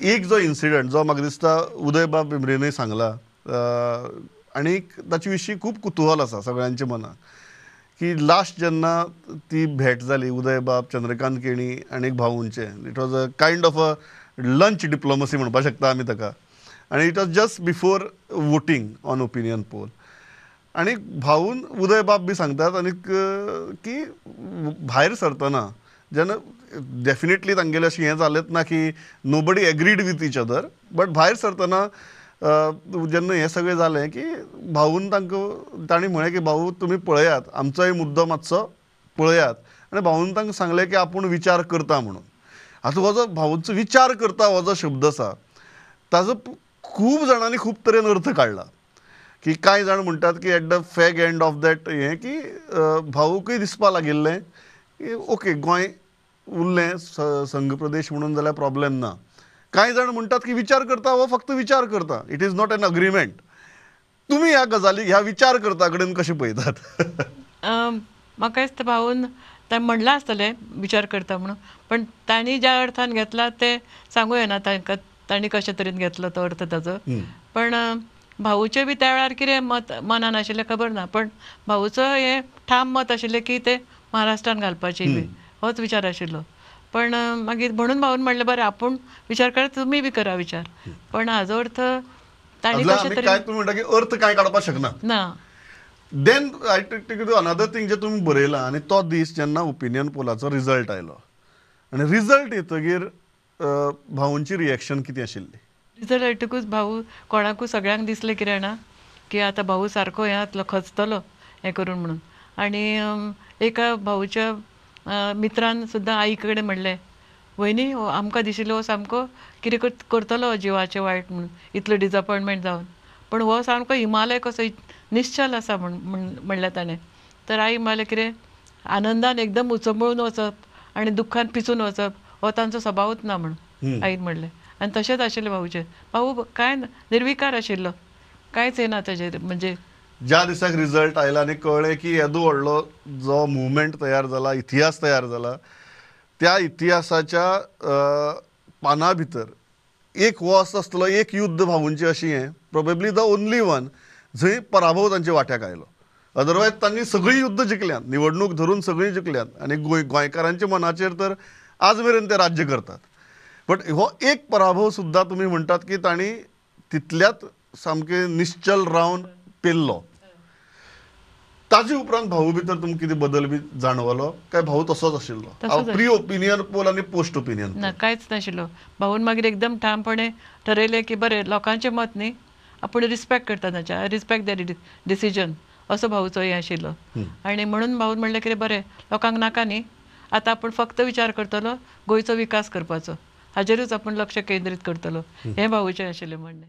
एक जो इन्सिडंट जो म्हाका दिसता उदयबाब भेंब्रेनूय सांगला आनी ताचे विशीं खूब कुतूहल आसा सगळ्यांच्या मनाक की लास्ट जेन्ना ती भेट जाली उदयबाब, चंद्रकांत केणी आनी भाऊंचे, it was a kind of a lunch diplomacy म्हणपाक शकता आमी ताका, आनी it was just before voting on opinion poll. आनी भाऊन उदयबाब बी सांगतात आनी की भायर सरतना जेन्ना डेफिनेटली तांगेलें अशें हें जालेंच ना की nobody agreed with each other, but भायर सरतना जेन्ना हें सगळें जालें की भाऊन तांकां तांणी म्हळें की भाऊ तुमी पळयात आमचोय मुद्दो मातसो पळयात, आनी भाऊन तांकां सांगलें की आपूण विचार करता म्हणून. आतां हो जो भाऊचो विचार करता हो जो शब्द आसा ताजो खूब जाणांनी खूब तरेन अर्थ काडला की कांय जाण म्हणटात की at the fag end of that हें की भाऊकूय दिसपा लागिल्लें की ओके गोंय उरलें संघ प्रदेश म्हणून जाल्यार प्रॉब्लेम ना. कांय जाण म्हणटात की विचार करता हो फक्त विचार करता, it is not an agreement. तुमी ह्या गजाली ह्या विचार करता कडेन कशें पळयतात? म्हाका दिसता भाऊन ताणें म्हणलां आसतलें विचार करता म्हणून, पण तांणी ज्या अर्थान घेतला तें सांगू येना तांकां तांणी कशे तरेन घेतलो तो अर्थ ताजो. पण भाऊचें बी त्या वेळार कितें मत मनान आशिल्लें खबर ना, पण भाऊचो हें ठाम मत आशिल्लें की तें महाराष्ट्रान घालपाचें बी होच विचार आशिल्लो. पण मागीर म्हणून भाऊन म्हणलें बरें आपूण विचार करा तुमी बी करा विचार, पण हाजो अर्थ तांणी कशें तरेन काय तुमी म्हणटा की अर्थ कांय काडपाक शकना ना. Then I take you another thing जें तुमी बरयलां, आनी तो दीस जेन्ना ओपिनियन पोलाचो रिजल्ट आयलो आनी रिजल्ट येतगीर भाऊंची रिएक्शन कितें आशिल्ली? रिजल्ट येतकूच भाऊ कोणाकूच सगळ्यांक दिसलें कितें जाणा की आतां भाऊ सारको हें जातलो खचतलो हें करून म्हणून. आनी एका भाऊच्या मित्रान सुद्दां आई कडेन म्हणलें वयनी आमकां दिशिल्लो हो सामको कितें करतलो जिवाचें वायट म्हणून इतलो डिजपॉयंटमेंट जावन, पण हो सामको हिमालय कसो निश्चल आसा म्हणलें ताणें. तर आई म्हणलें कितें आनंदान एकदम उचंबळून वचप आनी दुख्खान पिसून वचप हो तांचो स्वभावूच ना म्हणून आईन म्हणलें. आनी तशेंच आशिल्लें भाऊचें, भाऊ कांय निर्विकार आशिल्लो, कांयच येना ताजेर. म्हणजे ज्या दिसाक रिजल्ट आयला आनी कळ्ळें की येदो व्हडलो जो मुवमेंट तयार जाला, इतिहास तयार जाला, त्या इतिहासाच्या पाना भितर एक हो असो आसतलो एक युद्ध भाऊंचें अशें हें प्रोबेबली the only one जंय पराभव तांच्या वाट्याक आयलो. अदरवायज तांणी सगळीं युद्ध जिखल्यांत, निवडणूक धरून सगळीं जिखल्यांत आनी गोंयकारांच्या मनाचेर तर आज मेरेन ते राज्य करतात. बट हो एक पराभव सुद्दां तुमी म्हणटात की तांणी तितल्यात सामकें निश्चल रावन पेल्लो. ताजे उपरांत भाऊ भितर तुमकां कितें बदल बी जाणवलो काय भाऊ तसोच आशिल्लो? प्री ओपिनियन पोल आनी पोस्ट ओपिनियन ना कांयच नाशिल्लो. भाऊन मागीर एकदम ठामपणे ठरयलें की बरें लोकांचें मत न्ही आपूण रिस्पेक्ट करता तांचें, I respect there decision असो भाऊचो हें आशिल्लो. आनी म्हणून भाऊन म्हणलें कितें बरें लोकांक नाका न्ही, आतां आपूण फक्त विचार करतलो गोंयचो विकास करपाचो, हाजेरूच आपूण लक्ष केंद्रीत करतलो, हें भाऊचें आशिल्लें म्हणणें.